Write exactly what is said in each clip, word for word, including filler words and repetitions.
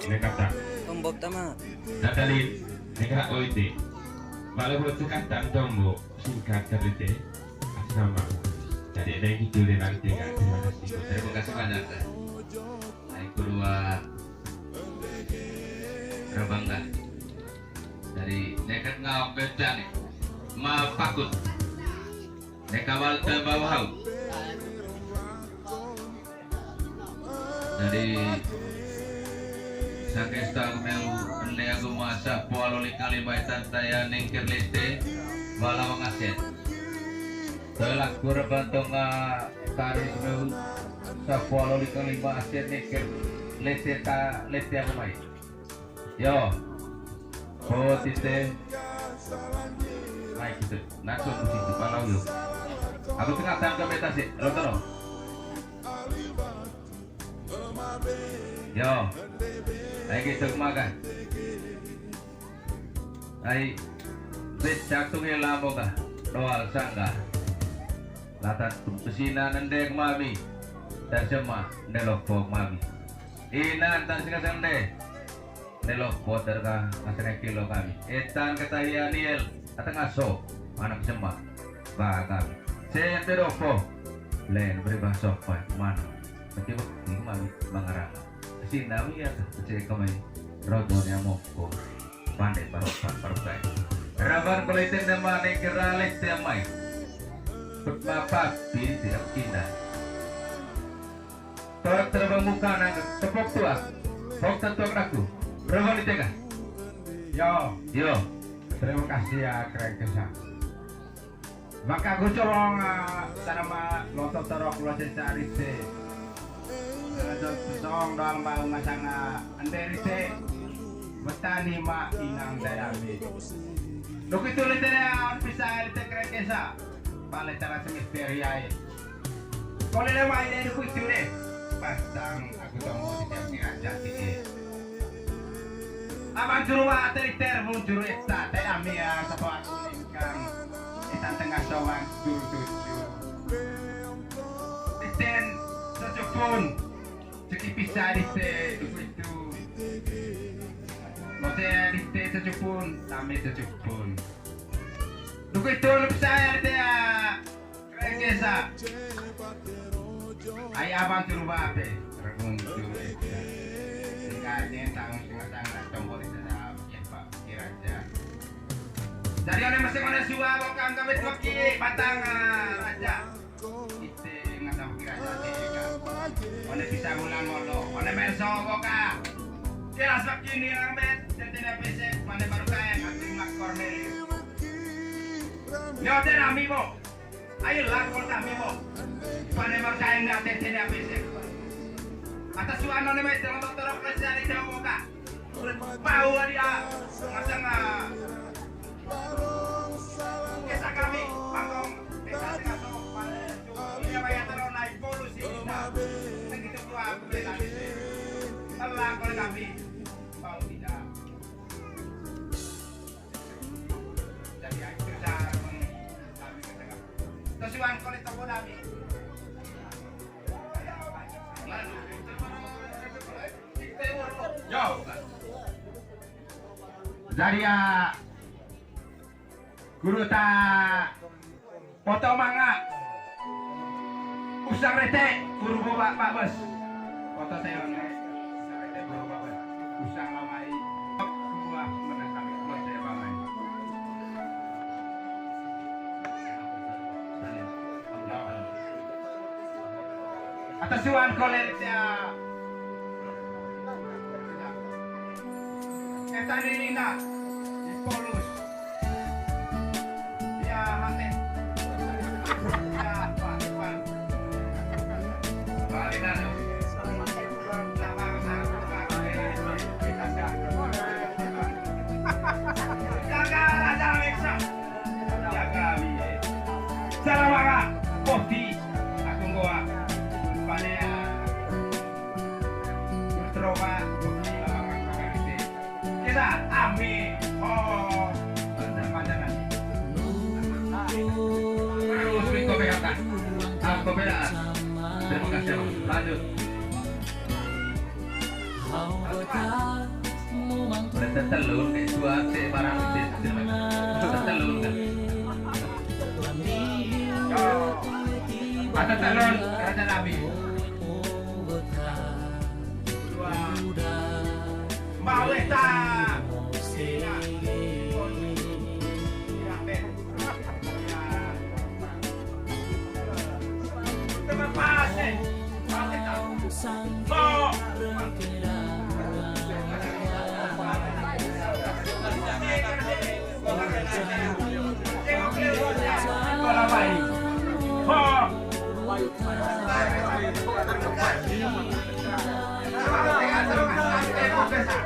Nekata. Tombok tama. Natalin, neka oite. Malah buat sekatan tombo, singkat kerite. Atas nama. Jadi ada yang gitu deh nanti kan. Terima kasih. Terima kasih banyak, Kak. Naik kedua. Rabangga. Dari nekat ngawak bencang. Ma pakut. Neka walte bawahau. Dari Sakesta Gumeu, ende agung masa, poalo lika lima etan taya nengker lete, bala wangaset. Telah kurban tonga kari Gumeu, sa poalo lika lima aset nengker lete ta, lete agung mai. Yo. Potite. Naik gitu. Langsung ke situ, palau yuk. Aku tengah tangkap beta sih, lo terus. Yo. Naik gitu, makan. Ai, becak tu ngela moga. Doal sangga. Latan tu pesina nendek mami. Dan sema, nelok pok mami. Inan tan singa sende. Nelok poter ka, masana kilo kami. Etan kata iya niel, atang aso, anak sema. Ba kami. Sen te dopo. Len beri bahasa apa, mana? Tapi waktu mami mangarang. Sina mi ya, cek kami. Rodo ni amoko. Pandai baropan barokai. Raban kolai tenda mane gerale te amai. Put mapat, pin te amkina. Torak terbang muka nang tepok tuak. Pok tetuak aku. Berapa di tengah? Yo. Yo. Terima kasih ya, keren kesan. Maka aku colong, ah, tanama loto torok lo cecari se. Song doang bau masang, ah, ende rite. Betani ma inang dayami. Dok itu lite ya, bisa lite keren kesa. Pale cara semisteri ai. Kole lewa ini aku itu deh. Pantang aku tunggu di jam tiga jam tiga. Abang juru wa teri ter mun juru eta te ami ya sapa aku ningkang. Eta tengah sowan juru tujuh. Iten sejepun. Ceki pisa di te duku itu. Lote di te sejepun, tame sejepun. Duku itu lu pisa ya di te ya. Keren kesa. Ai abang turu bape. Rebung turu esa. Tinggalnya tahun setengah tangan tombol itu dah. Ya, Pak, kira aja. Jadi oleh masing oleh suwa, bokang kami tuaki, batang, ah, raja. Ite ngatau kira aja, ite, Kak. Oleh bisa bulan molo, oleh meso, boka. Kira sakini, ambet, jadi tidak besek, mana baru kaya, ngatri mak Cornelius. Nyote nami, bo. Ayo lakon kami mo. Pane markain na tete na pese. Atas suan ne mai tengok dokter presiden di jauh ka. Mau dia. Masang ah. Kesa kami pangkong. Kesa tengah sok. Ini apa yang terlalu naik polusi. Begitu tua aku bela. Lakon kami. Mau tidak. Jadi ayo kita. Kasuan kole toko dami. Yo. Jadi ya, guru ta poto manga. Usang rete, guru boba, Pak Bos. Kota Taiwan, guys. Sampai dia berubah, guys. Usang lamai. Dua menang kami, Kota Taiwan, guys. Atas suan koler sia. Kita ini, Nina. Di Polus. Salamara, poti, aku nggoa, panea, terova, poti, lawang, aku, kita, amin. Oh, panjang-panjangan. Terus, Wiko, B H K. Aku, B H K. Terima kasih, Bang. Lanjut. Udah tetelun kayak dua, te barang itu. Tetelun kan. Ada telun, Raja Nabi. Dua. Mbak Weta.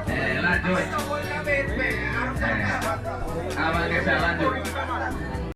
Eh, lanjut. Eh, Abang Gesa, lanjut.